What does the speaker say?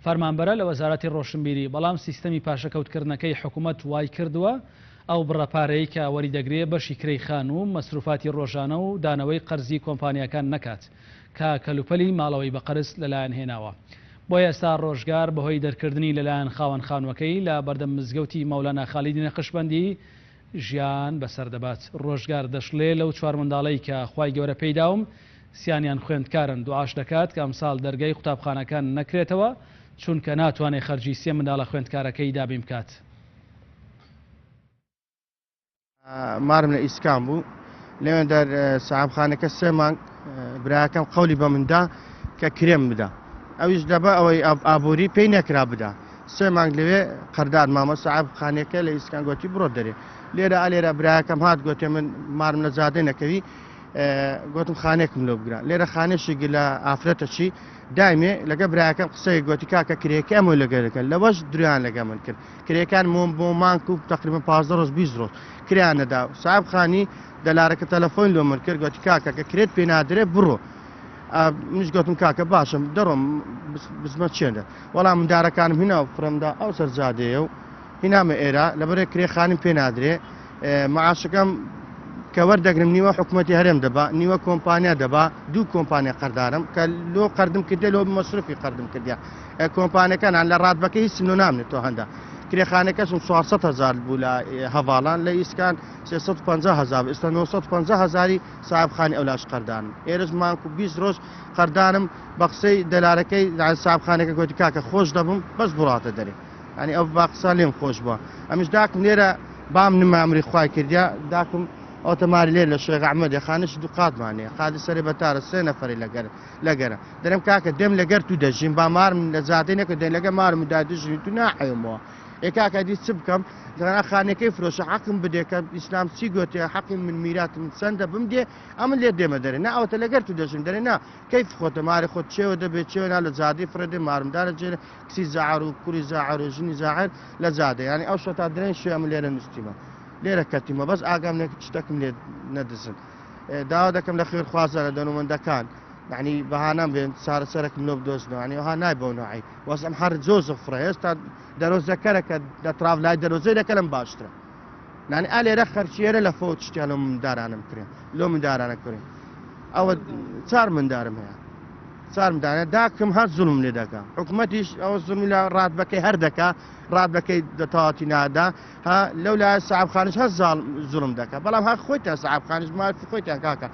فەرمانبەرە لە وەزارەتی ڕۆشنبیری، بەڵام سیستەمی پاشەکەوتکردنەکەی حکومەت وایکردووە ئەو بڕە پارەیەی کە وەریدەگرێ بەشی کرێی خانوو و مەسروفاتی ڕۆژانە و دانەوەی قەرزی کۆمپانیاکان نەکات کە کەلوپەلی ماڵەوەی بە قەرز لەلایان هێناوە. بۆیە ئێستا ڕۆژگار بەهۆی دەرکردنی لەلایەن خاوەن خانووەکەی لە بەردەم مزگەوتی مەولانا خالیدی نەقشبەندی ژیان بەسەر دەبات. ڕۆژگار دەشڵێ لەو چوار منداڵەی کە خوای گەورە پێی داوم سیانیان خوێندکارن، دوعاش دەکات کە ئەمساڵ دەرگای قوتابخانەکان نەکرێتەوە چونکە ناتوانێ خەرجی سێ منداڵە خوێندکارەکەی دابین بکات. مارم لە ئیسکان بوو لەوێندەر سەحابخانەکە سێ مانگ براکەم قەولی بە مندا کە کرێم بدا ئەویش لەبە ئەوەی ئابووری پێی نەکرا بدا سێ مانگ لەوێ قەردار مامە سەحاب خانەکە لە ئیسکان گوتی بڕۆ دەرێ لێرە ئەلێرە براکەم هات گوتێ من مارم لە جادە نەکەوی گوتم خانێکم لۆ بگرە لێرە خانێشی لە ئافرەتە چی دایمێ لەگە براکەم قسەی گوتی کاکە کرێکە ئەمە لەگەرەکە لەوەش دریان لەگە من کرد کرێکان مۆم بۆ مانگ و تقریبا 15 ڕۆژ 20 ڕۆژ کریان نەدا ساحب خانی دەلارەکە تەلەفۆن لۆ من کرد گوتی کاکە کە کرێت پێ نادرێ بڕۆ منیش گوتم کاکە باشم دەڕۆم بزمە چێندە وەڵام مندارەکانم هینا و فرەمدا ئەو سەر جادەیە و هینامە ئێرە لەبەرێ کرێ خانم پێ نادرێ معاشەکەم کە وەردەگرم نیوە حکوومەتی هەرێم دەبا نیوە کۆمپانیا دەبا دوو کۆمپانیا قەردارم کە لۆ قەردم کردێ لۆ مەسرفی قەردم کردیا کۆمپانەکانان لە ڕاتبەکە هیچ نۆ نامنێت تۆ هەندە کرێخانەکەشم 400 هزار بوو لە هەڤاڵان لە ئیسکان 350 هزار ئێستا 950 هزاری ساحب خانی ئەولاش قەردانم ئێرەش مانک و 20 ڕۆژ قەردانم بە قسەی دەلارەکەی ساحب خانەکە گوتی کاکە خۆش دەبم بەس بڕاتە دەرێ ینی ئەو با قسە لێم خۆش بووە ئەمیش داکم لێرە بام نمامری خوای کردیا داکم ئەو تەماری لێر لە شێخ ئەحمەدێ خانش دوو قاتمانەیە قادی سەرێ بەتارە سێ نەفەری لەگەر لەگەرە دەرم کاکە دێم لەگەر تو دەژیم با مارم لە جادەی نەکە دێن لەگە مارم و دادژین تو ناحەومەوە ئێ کاکە دی چ بکەم دەنا خانەکەی فرۆشە حەقم بدێ کە ئیسلام چی گوتێ حەقی من میراتم چەندە بم دێ ئەمن لێ دێمە دەرێ نا ئەوتە لەگەر تو دەژیم دەرێ نا کەیف خۆتە ماری خۆت چێوە دەبێت چێوە نا لە جادەی فڕێ دێ مارمدارە جێرە کچی زەعر و کوری زەعر و ژنی زەعر لە جادە یعنی ئەو شەتا درێن شوێ ئەمن لێرە نووسیمە لێرە کەتیمە بەس ئاگام لێ شتەکم لێ نەدزن داوا دەکەم لە خێرخوازانە دەنومەندەکان یعنی بەهانام بێن چارەسەرێکم لۆ بدۆزنەوە یعنی وها نای بەو نوعی وەزعم هەر جۆزە فڕە هێستا دەرۆزەکەرەکە دەتراف لای دەرۆزەی لەکەلم باشترە یعنی ئا لێرە خەرچیێرە لە فەوت شتیان لۆ مندارانم کرێ لۆ مندارانە کرێ ئەوە چار مندارم هەیە چار مندارە داکم هەر زوڵم لێ دەکا حکومەتیش ئەوە زوڵمی لە ڕاتبەکەی هەر دەکا ڕاتبەکەی دەتەواتی نادا ها لەو لای سەعب خانش هەر زوڵم دەکا بەڵام هەر خۆیتان سەعب خانش مافی خۆیتان کاکە.